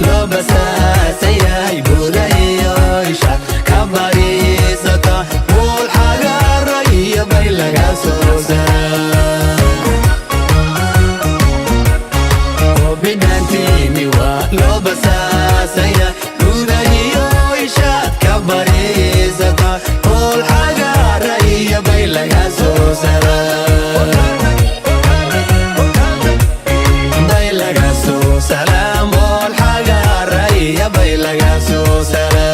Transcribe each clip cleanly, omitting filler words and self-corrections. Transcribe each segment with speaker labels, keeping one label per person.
Speaker 1: Loo basaasan yahay buda iyo isha ka bariisata buul xagaara iyo bay laga soo saraa. Bidhaantiini waa loo basaasaya buda iyo ishaad ka bariisata buul xagaara iyo bay laga soo saraa. Bay laga soo salaam bool xagaara iyo bay laga soo saraa.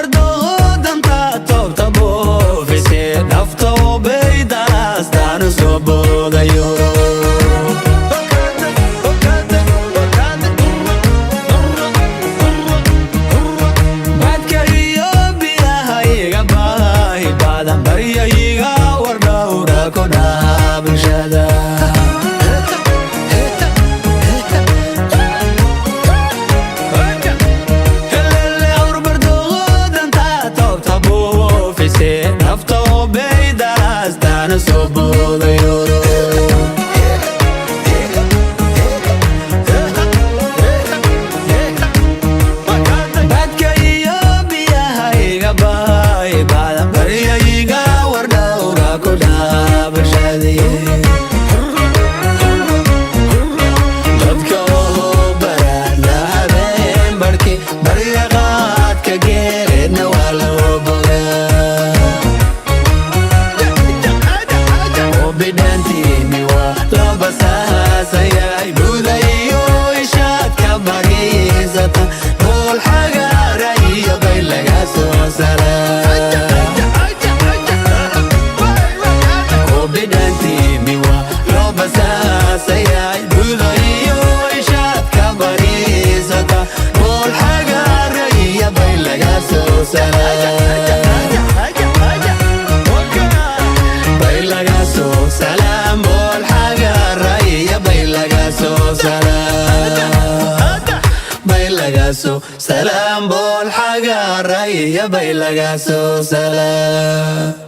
Speaker 1: Howrbardoodantaa toobta buufise dhafta baydaastaan soo boodayo. Badka iyo biyaha iga baahi badan barya iga wardhowra ku dhaha bulshada. Helele howrbardoodantaa toobta buufise dhafta baydaastaan soo boodayo. Badka iyo biyaha iga baahi badan barya iga wardhowra ku dhaha bulshadii. Dadka oo barana habeen barhki barya qaadka geereedna waa loo bogaa. Bidhaantiini waa loo basaasayay buda iyo ishaad ka bariisata buul xagaara iyo bay laga soo saraa. Bidhaantiini waa loo basaasayay buda iyo ishaad ka bariisata buul xagaara iyo bay laga soo saraa. Bay laga soo salaam bool xagaara iyo bay laga soo salaam. Bay laga soo salaam bool xagaara iyo bay laga soo salaam.